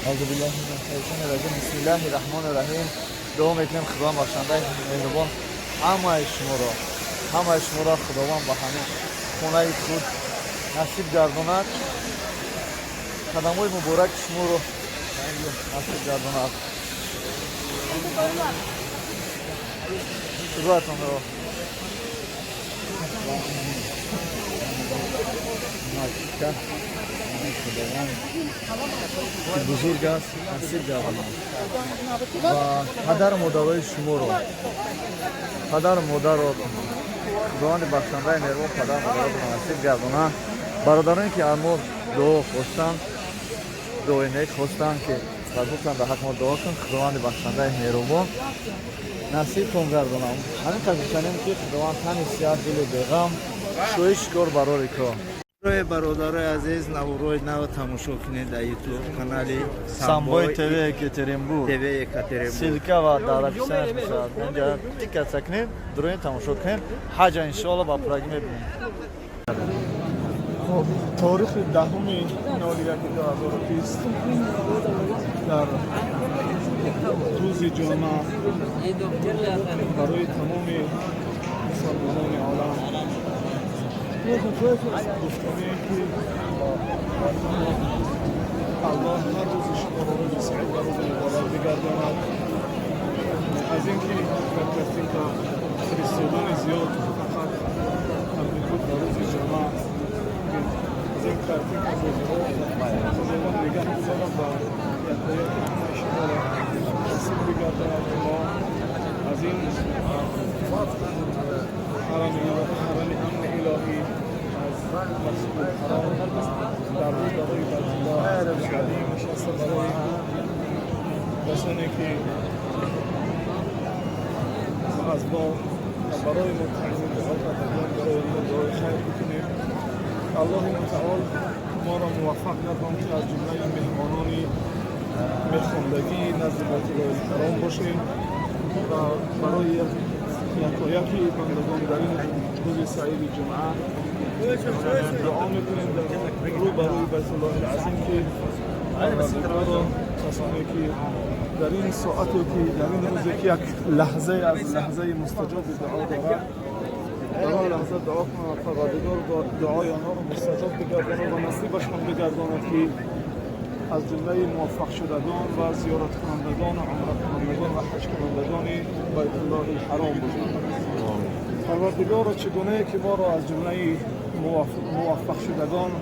Аъузу биллаҳи минаш шайтони раҷим. Бисмиллаҳи раҳмони раҳим. Дуо мекунем, Худованд бахшандаи меҳрубон ҳамаи шуморо Худованд ба ҳамин хонаи худ насиб гардонад, қадамҳои мубораки шуморо насиб гардонад, шуруатонро Макка Худованд ки бузург аст, насиб гардонад ва падару модарои шуморо, падару модарро Худованди бахшандаи меҳрубон падару модаротонро насиб гардонад. Бародароне ки аз мо дуо хостанд, дуои нек хостанд ки ва гуфтанд, дар ҳақ мо дуо кун, Худованди бахшандаи меҳрубон насибтон гардонам. Ҳамин қадр гуфтанем, ки Худованд тани сиҳат, дили беғам, шӯи шикор барори кор. Барои бародарои азиз, наворои нав тамошо кунед дар Ютуб канали Самбой ТВ Екатеринбург. ТВ Екатеринбург. Ссылка ва дар описание мешавад. Инҷа тикатса кунед, дуроин тамошо кунед. Ҳаҷа, иншоалло, ба пурагӣ мебинем. Хоб, торихи 10-01-2020, дар рӯзи ҷумъа, барои тамоми мусалмонони олам гуфтание, ки Аллоҳ ҳар рӯзи шуморо рӯзи саид ва рӯзи муборак бигардонад. Аз ин ки дар картинка фиристодани зиёд фақат марбут ба рӯзи ҷумъа, аз ин картинка бозиҳо Худованд нигаҳ бидорад ва якояки ҳамаи шуморо насиб бигардонад, ки мо аз ин ҳарами амни илоҳӣ, аз Масҷидулҳаром, дар рӯбарӯи Байтуллоҳ азим нишаста, барои касоне ки аз мо барои мо таъмин дуо кардагон, барои мо дуои хайр бикунем. Аллоҳи мутаол моро муваффақ гардон, ки аз ҷумлаи меҳмонони мехондагӣ назди Байтуллоҳи ҳаром бошем ва барои якояки бандагон дар ин рӯзи саиди ҷумъа дуо мекунем дар рӯ ба рӯи Байтуллоҳи азим, ки Парвардигоро, касоне ки дар ин соате, ки дар ин рӯзе, ки як лаҳзае аз лаҳзаи мустаҷоби дуо дорад, дар он лаҳза дуо кунанд, Парвардигор дуои онҳоро мустаҷоб бигардонад ва насибашон бигардонад, ки аз ҷумлаи муваффақшудагон ва зиёраткунандагон, умракунандагон ва ҳаҷкунандагони Байтуллоҳи ҳаром бошанд. Парвардигоро, чӣ гунае ки моро аз ҷумлаи муваффақшудагон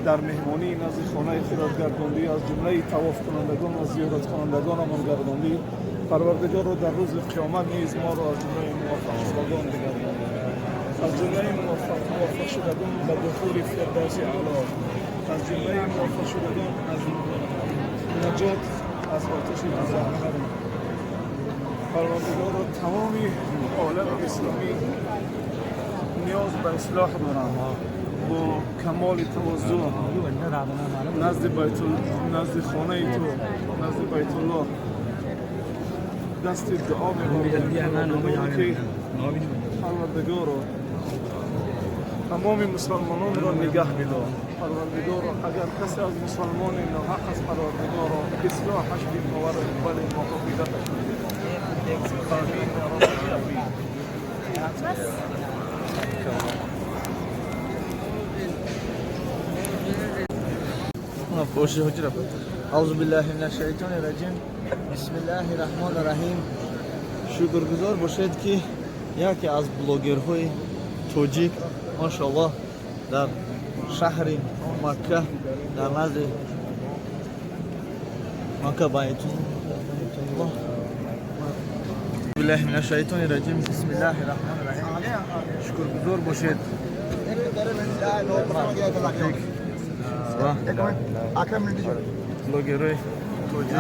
дар меҳмонии назди хонаи худат гардондӣ, аз ҷумлаи тавофкунандагон ва зиёраткунандагонамон гардондӣ, Парвардигоро, дар рӯзи қиёмат низ моро аз ҷумлаи муваффақшудагон бигардонӣ, аз ҷумлаи муваффақшудагон ба духули фирдавси аъло, аз ҷумлаи муваффақшудагон аз наҷот аз оташи дузах. Парвардигоро, тамоми олами исломӣ ниёз ба ислоҳ доранд. Бо камоли тавозӯъ назди байтул, назди хонаи ту, назди Байтуллоҳ дасти дуо мебардорем, ки Парвардигоро, тамоми мусалмононро нигаҳ бидор. Парвардигоро, агар касе аз мусалмоне ноҳақ аст, Парвардигоро, ислоҳаш биновар, вале муоқибаташ бинмо. Амин я раббал оламин. Аъузу биллаҳи минаш шайтони раҷим. Бисмиллаҳи раҳмони раҳим. Шукргузор бошед, ки яке аз блогерҳои тоҷик, машоаллоҳ, дар шаҳри Макка, дар назди Макка, Байтуллоҳ. Биллаҳи минаш шайтони раҷим. Бисмиллаҳи раҳмони раҳим. Шукргузор бошед ва блогерҳои тоҷик.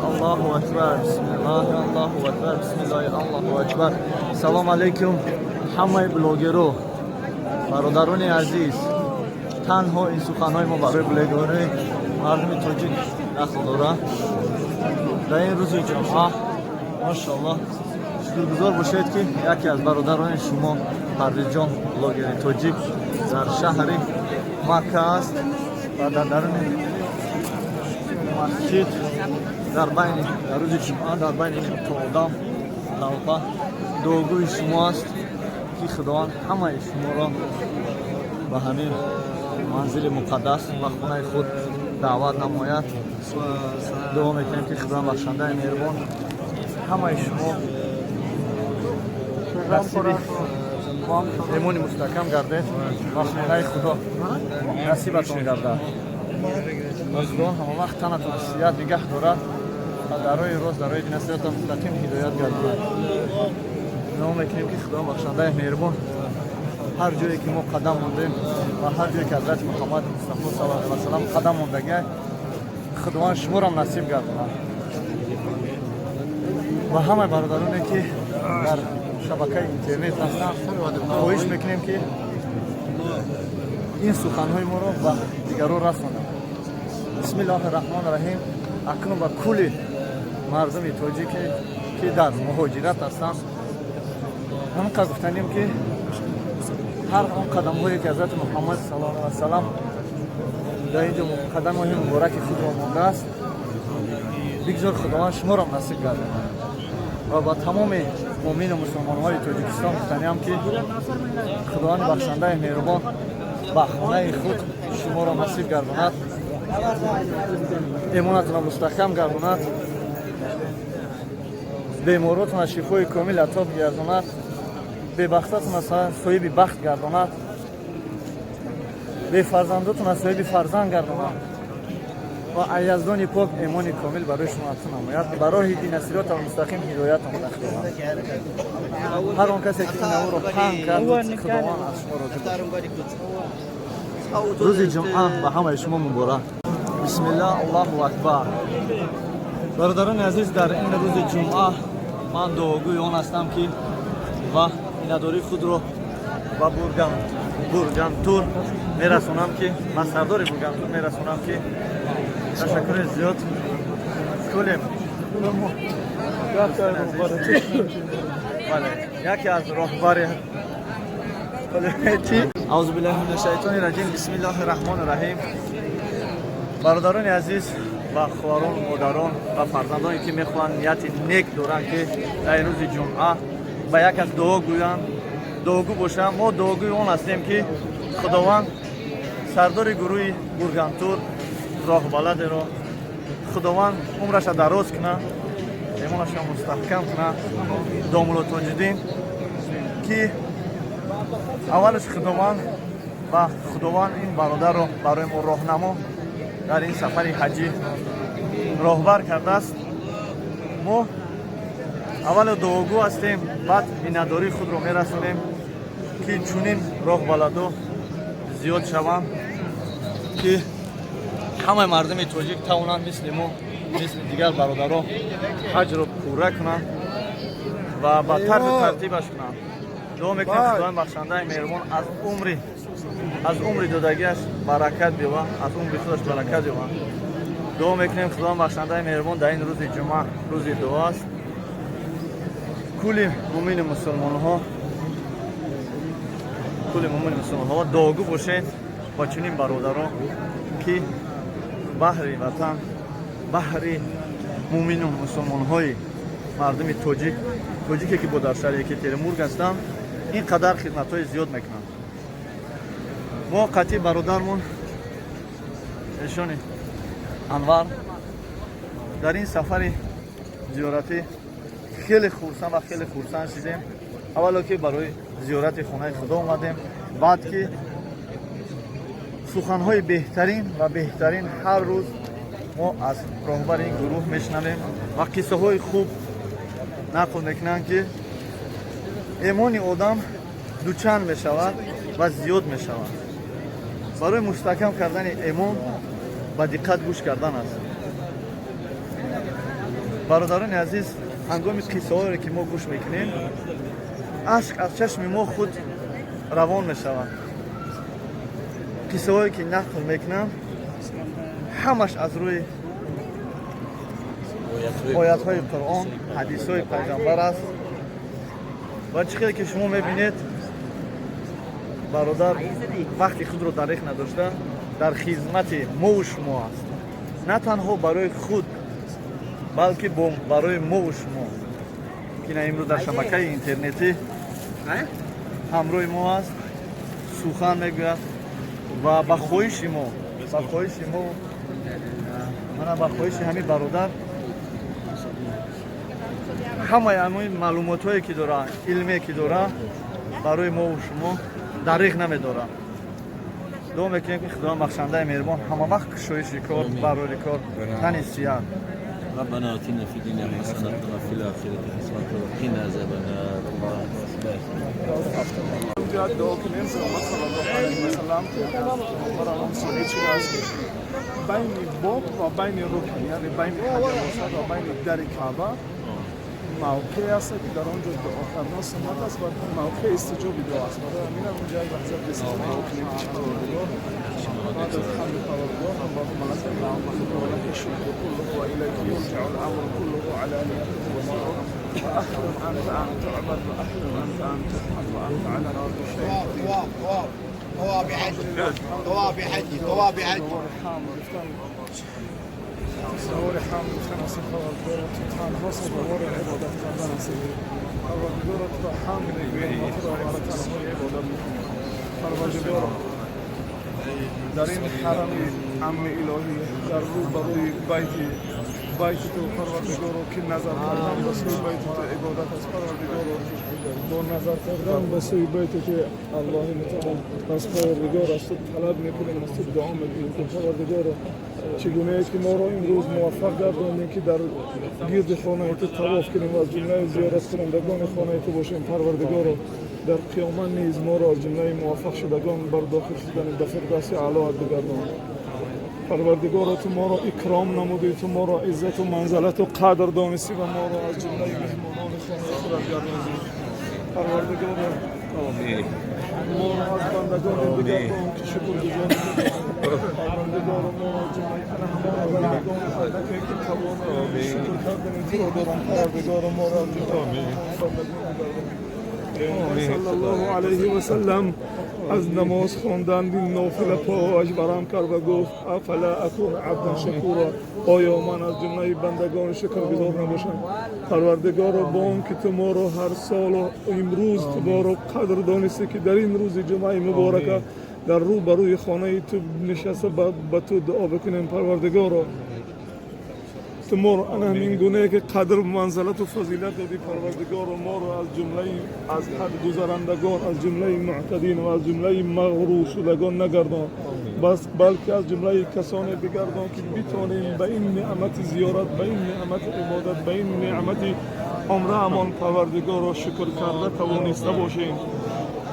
Аллоҳу акбар, бисмиллаҳ, Аллоҳу акбар, бисмиллаҳи, Аллоҳу акбар. Салом алейкум, ҳамаи блогеро, бародарони азиз. Танҳо ин суханҳои мо барои блогерои мардуми тоҷик дахл дорад. Дар ин рӯзи ҷумъа, машоаллоҳ, шукргузор бошед, ки яке аз бародарони шумо, Парвизҷон, блогери тоҷик, дар шаҳри Макка аст ва дар даруни Масҷид дар байни дар рӯзи ҷумъа дар байни ин одам талба дуогӯи шумо аст, ки Худованд ҳамаи шуморо ба ҳамин манзили муқаддас ва хонаи худ даъват намояд. Дуо мекунем, ки Худованд бахшандаи меҳрубон ҳамаи шумо насиби имони мустаҳкам гардед ва хонаи Худо насибатон гардад ва Худованд ҳамавақт танатон сиҳат нигаҳ дорад ва дар роҳи рост, дар роҳи дина сирота мустақим ҳидоят гардонад. Дуо мекунем, ки Худованд бахшандаи меҳрубон ҳар ҷое ки мо қадам мондем ва ҳар ҷое ки Ҳазрати Муҳаммад Мустафо саллаллоҳу алайҳи васаллам қадам мондагиай, Худованд шуморам насиб гардонад. Ва ҳамаи бародароне, ки дар шабакаи интернет ҳастанд, хоҳиш мекунем, ки ин суханҳои моро ба дигарон расонанд. Бисмиллоҳи раҳмони раҳим. Акнун ба кулли мардуми тоҷике, ки дар муҳоҷират ҳастанд, ҳамин гуфтанем, ки ҳар он қадамҳое ки Ҳазрати Муҳаммад саллаллоҳу алайҳи васаллам дар инҷо қадамҳои мубораки худро мондааст, бигзор Худованд шуморо насиб гардонад. Ва ба тамоми муъмину мусулмонҳои Тоҷикистон гуфтаниам, ки Худованди бахшандаи меҳрубон ба хонаи худ шуморо насиб гардонад, имонатонро мустаҳкам гардонад, беморотонро шифои комил ато гардонад, бебахтатонро соҳиби бахт гардонад, бефарзандотонро соҳиби фарзанд гардонад ва Яздони пок имони комил барои шумо ато намояд, ба роҳи дина сирота мустақим ҳидоят намояд. Худованд ҳар он касе, ки ин наворро паҳн кард, Худованд аз шумо розӣ бошад. Рӯзи ҷумъа ба ҳамаи шумо муборак. Бисмиллаҳ, Аллоҳу акбар. Бародарони азиз, дар ин рӯзи ҷумъа ман дуогӯи он ҳастам, ки ва миннатдории худро ба Бургантур мерасонам, ки ба сардори Бургантур мерасонам, ки ташаккури зиёд кулем. Бале, яке аз роҳбари аузу биллаҳи мина шайтони раҷим, бисмиллаҳи раҳмони раҳим. Бародарони азиз ва хоҳарон, модарон ва фарзандоне, ки мехоҳанд, нияти нек доранд, ки дар ин рӯзи ҷумъа ба як аз дуо гӯянд, дуогӯ бошанд, мо дуогӯи он ҳастем, ки Худованд сардори гурӯҳи Бургантур роҳбаладеро Худованд умраша дароз кунад, имонаша мустаҳкам кунад, домулло Тоҷиддин, ки аввалаш Худованд ва Худованд ин бародарро барои мо роҳнамо дар ин сафари ҳаҷӣ роҳбар кардааст. Мо аввало дуогӯ ҳастем, баъд миннатдории худро мерасонем, ки чунин роҳбаладо зиёд шаванд, ки ҳамаи мардуми тоҷик тавонанд мисли мо, мисли дигар бародаро ҳаҷро пурра кунанд ва ба тарзу тартибаш кунанд. Дуо мекунем, Худованд бахшандаи меҳрубон аз умри додагиаш баракат биёва, аз умри худаш баракат биёва. Дуо мекунем, Худованд бахшандаи меҳрубон дар ин рӯзи ҷумъа, рӯзи дуо аст, кулли муъмини мусулмонҳо, кулли муъмини мусулмонҳо дуогӯ бошед ба чунин бародаро, ки баҳри ватан, баҳри муъмину мусулмонҳои мардуми тоҷик, тоҷике, ки бо дар шаҳри Екатеринбург ҳастанд, ин қадар хидматҳои зиёд мекунанд. Мо қатъи бародармон эшони Анвар дар ин сафари зиёратӣ хеле хурсанд ва хеле хурсанд шудем. Аввало, ки барои зиёрати хонаи Худо омадем, баъд, ки суханҳои беҳтарин ва беҳтарин ҳар рӯз мо аз роҳбари ин гурӯҳ мешунавем ва қиссаҳои хуб нақл мекунанд, ки эмони одам дучанд мешавад ва зиёд мешавад. Барои мустаҳкам кардани эмон ба диққат гӯш кардан аст. Бародарони азиз, ҳангоми қиссаҳоеро, ки мо гӯш мекунем, ашк аз чашми мо худ равон мешавад. Қиссаҳое, ки нақл мекунанд, ҳамаш аз рӯи оятҳои Қуръон, ҳадисҳои пайғамбар аст. Ва чӣ хеле ки шумо мебинед, бародар вақти худро дареғ надошта дар хизмати мову шумо аст. На танҳо барои худ, балки барои мову шумо, ки на имрӯз дар шабакаи интернетӣ ҳамроҳи мо аст, сухан мегӯяд ва ба хоҳиши мо, мана, ба хоҳиши ҳамин бародар ҳамаи ҳамин маълумотҳое ки дора, илме ки дора, барои мову шумо дариғ намедорад. Дуо мекунем, ки Худованд бахшандаи меҳрубон ҳама вақт кушоиши кор, барори кор, тани сиҳат. ربنا آتنا في الدنيا حسنة وفي الآخرة حسنة وقنا عذاب النار. الله أكبر. باید دعا کنیم. پیامبر صلی الله علیه و سلم برای ثابت شده است که بین باب و بین رکن، یعنی بین حجر اسود و بین در کعبه، موقع است که در آنجا دعا کردن سنت است و موقع استجاب دعا است. برای همین هم اونجا یک لحظه بسیار دعا کنیم که پروردگار، بعد از حمد پروردگار، اللهم لك الحمد ولك الشكر كله واليك يرجع الامر كله علانيته وسره، واهل انت ان تعبد واهل انت ان تحمد وانت على كل شيء قدير. طواف طواف طواف حج، طواف حج، طواف حج. سوار حمد گفتن از پروردگار، تو تنها سزاوار عبادت کردن هستی. پروردگار، تو را حمد میگویم و تو را برای تنهای عبادت میکنیم. پروردگار، در این حرم امن الهی، در رو بروی بیت تو، پروردگار، که نظر کردن به سوی بیت تو عبادت است، پروردگار، با نظر کردن به سوی بیت تو، الله متعال، از پروردگار از تو طلب میکنیم، از تو دعا میکنیم که پروردگار، چگونه که ما را امروز موفق گردانیم که در گرد خانه تو طواف کنیم و از جمله زیارت کنندگان خانه تو باشیم، پروردگار، در قیامت نیز ما را از جمله موفق شدگان بر داخل شدن به فردوس اعلی بگردان. پروردگار، تو ما را اکرام نمودی، تو ما را عزت و منزلت و قدر دانستی و ما را از جمله مهمانان خانه خودت گرداندی. پروردگار، ما را از بندگان بگردان که شکرگزار. پروردگار، ما را از جمله همان بندگان اندکی که توان شکر کردن تو را دارند، پروردگار، ما را از جمله بندگان بگردان. صلی الله علیه و سلم از نماز خواندن نافله پاش برم کرد و گفت: افلا اکون عبدا شکورا؟ آیا من از جمله بندگان شکرگزار نباشم؟ پروردگار، با آن که تو ما را هر سال و امروز تو ما را قدر دانستی که در این روز جمعه مبارکه در رو بروی خانه تو نشسته به تو دعا بکنیم، پروردگار، تو ما رو انا همین گونه که قدر و منزلت و فضیلت دادی، پروردگار، ما رو از جمله از حد گذرندگان، از جمله معتدین و از جمله مغرور شدگان نگردان، بس بلکه از جمله کسانی بگردان که بتوانیم به این نعمت زیارت، به این نعمت عبادت، به این نعمت عمره امان، پروردگار را شکر کرده توانسته باشیم.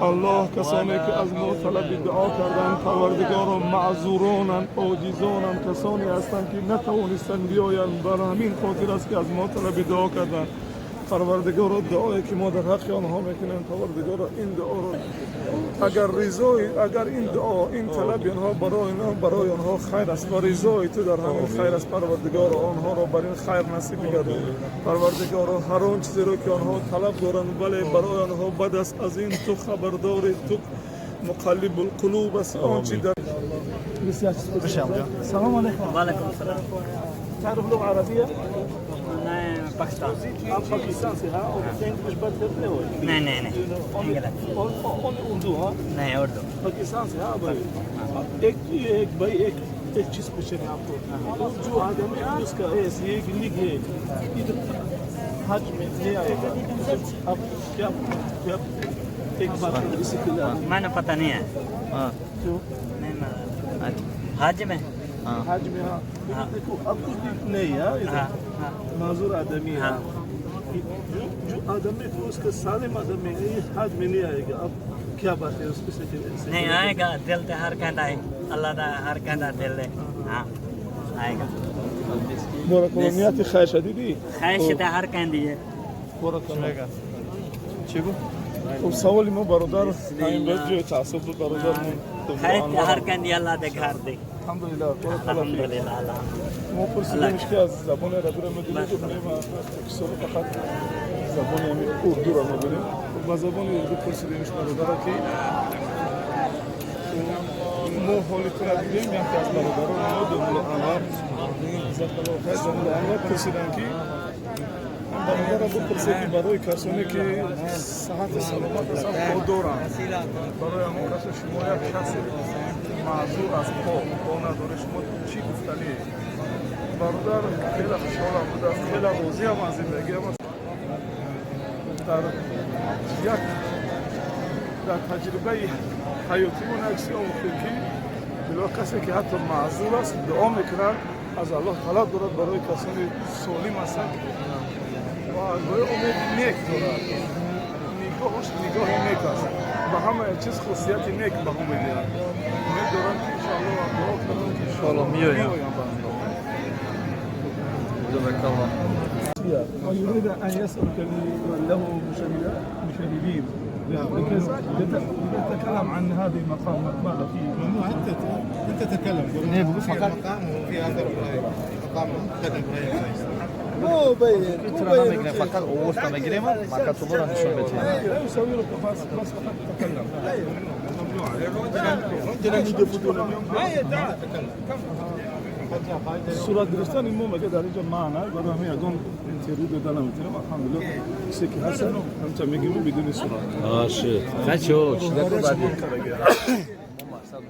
الله، کسانی که از ما طلب دعا کردند، پروردگار، معذورانند، عاجزانند، کسانی هستند که نتوانستند بیایند، بر همین خاطر است که از ما طلب دعا کردند. پروردگار، دعایی که ما در حق آنها میکنیم، پروردگار، این دعا را اگر رضای اگر این دعا، این طلب آنها برای آنها خیر است و رضای تو در همین خیر است، پروردگار، آنها را بر این خیر نصیب بگردان. پروردگار، هر آن چیزی را که آنها طلب دارند ولی برای آنها بد است، از این تو خبرداری، تو مقلب القلوب است. آنچه در سلام علیکم. وعلیکم السلام. تعرف لغة عربية؟ मैं पाकिस्तान। आप पाकिस्तान से? हाँ, और इंग्लिश बात करते हो? नहीं नहीं नहीं English. Only Urdu? हाँ। नहीं, उर्दू। पाकिस्तान से? हाँ भाई, एक ये एक भाई, एक एक चीज पूछेंगे आपको। वो जो आदमी उसका ऐसे ये लिख है, इधर हज में नहीं आएगा, अब क्या क्या एक बात इसी के लिए? मैंने पता नहीं है। क्यों? नहीं, मैं हज में हज में, हाँ। देखो, अब कुछ नहीं है इधर। हाँ हाँ माजूर आदमी है। जो जो आदमी तो उसका सालिम आदमी है, ये हज में नहीं आएगा, अब क्या बात है उसके से? नहीं आएगा, दिल ते हर कहता है, अल्लाह दा हर कहता दिल है, हाँ, आएगा। بارك خیر شدیدی. ख्वाहिश ते हर कहती है। بارک الله. Чӣ гуфт? خب، سوالی ما برادر همین باز جای تعصب بود برادرمون. ख्वाहिश ते हर कहती अल्लाह दे घर दे। الحمدلله، بارک الله فیک. अल्हम्दुलिल्लाह, अल्हम्दुलिल्लाह. ما پرسیدیمش که از زبان عربی رو میدونی؟ گفت نه، ما پاکستان فقط زبان همین اردو رو میدونیم. با زبان اردو پرسیدیمش برادر که Мо ҳоли тура дидем, яке аз бародарони мо, Домулло Анвар, ҷазакаллоҳу хайр, Домулло Анвар пурсиданд, ки бародарро бипурсед, ки барои касоне ки саҳати саломат ҳастанд, по доранд, барои ҳамон касо шумо як шахсе маъзур аз по надоред, шумо чӣ гуфтанӣ? Бародар хеле хушҳолам будааст, хеле розиам аз зиндагиам. Дар як дар таҷрибаи ҳаётимон як чиз омӯхтем, ки било касе ки ҳатто маъзур аст, дуо мекунад, аз Аллоҳ талаб дорад барои касони солим ҳастанд ва гоҳе умеди нек дорад, нигоҳаш нигоҳи нек аст, ба ҳама чиз хусусияти нек баҳо медиҳад. Умед дорам, ки иншоаллоҳ, дуо кардам, ки Иншоаллоҳ меоям. Меоям ба ҳамроҳ. Ҷазакаллоҳ. ويريد أن يسألك له مشاهدين لكي يتكلم عن هذه المقام، ماذا فيه؟ ممنوع، انت تتكلم. نه، بگو في فقط. مقام وفي اثر ابراهيم، مقام خدم ابراهيم. Тура намегирем, фақат овозта мегирем, макатуборо нишон медиҳем. لا يصورك، بس فقط تتكلم، ممنوع. Сурат гирифтани мо мега дар инҷо маъна барои ҳамин ягон интервю дода наметавонем. Алҳамдулиллоҳ, чизе ки ҳаст, ҳамча мегирем бидуни сурат. Шуд. Бачаҳо, чидако баъди Мо мақсад